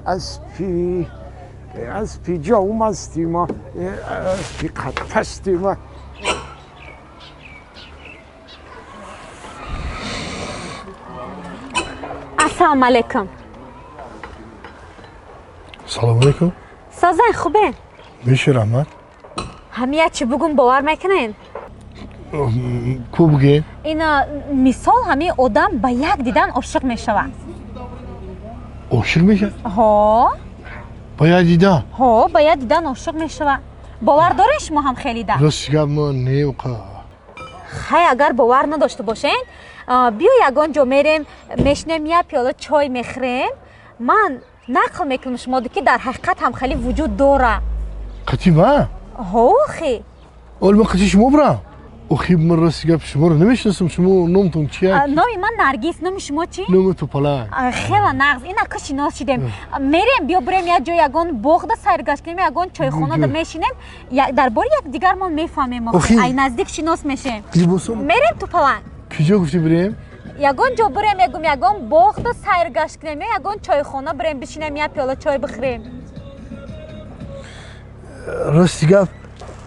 Аспи аспи ҷовмасти ма, аспи қадпасти ма. Ассалому алайкум. Салому алайкум. Созан, хубе? Меши, раҳмат. Ҳамия чӣ бугум, бовар мекунен? Ку, буген. Ин мисол, ҳамин одам ба як дидан ошиқ мешавад. Ошиқ мешавад? Ҳо. Ба як дидан? Ҳо, ба як дидан ошиқ мешавад. Бовар дорен шумо ҳам хелида? Рости гап, мо не. Хай, агар бовар надошта бошен, биё, ягон ҷо мерем, мешинем, як пиёла чой мехӯрем, ман нақл мекунам шумо, ки дар ҳақиқат ҳам хеле вуҷуд дора. Қати ма? Ҳо, охи. Оли ман қати шумо бирам? Охи, ман, рости гап, шуморо намешиносам. Шумо номтон чия? Номи ман Наргиз. Номи шумо чӣ? Номи Тупалак. Хела нағз, ина ка шинос шидем. Мерем, биё, бирем як ҷо, ягон боғда сайргашт кунем, ягон чойхонада мешинем, дар бори якдигармон мефаҳмем, ай наздик шинос мешем. Мерем, Тупалак? Куҷо гуфтӣ бирем? Ягон ҷо бирем, ягум, ягон боғда сайргашт кунем ё ягон чойхона бирем, бишинем, як пиёла чой бихӯрем. Рости гап,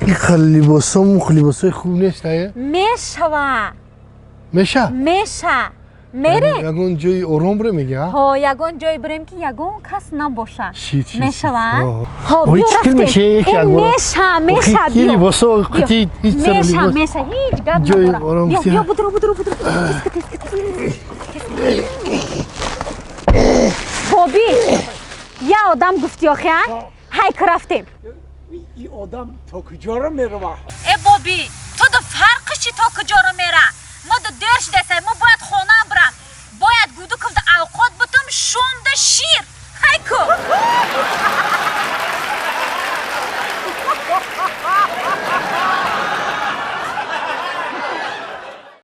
ин либосом либосои хуб нест, ае. Мешава. Меша? Меша, мерем. Ягон ҷои ором бирем, мега. Ҳо, ягон ҷое бирем, ки ягон кас набоша. Мешава? Ҳо, биё, рафтем. Меша, меша. Биё, либосо. Меша, меша, ҳеҷ гап. Ҷои ором. Биё, будро, будро, будро. Боби, я одам гуфти, охи, а ҳай, ки рафтем. И одам то куҷоро мерава? Э, боби, ту ду фарқи чи, то куҷоро мера? Мо ду дер шидасай, мо бояд хона бирам, бояд гудуков да авқот бутум, шумда шир. Ҳай ку.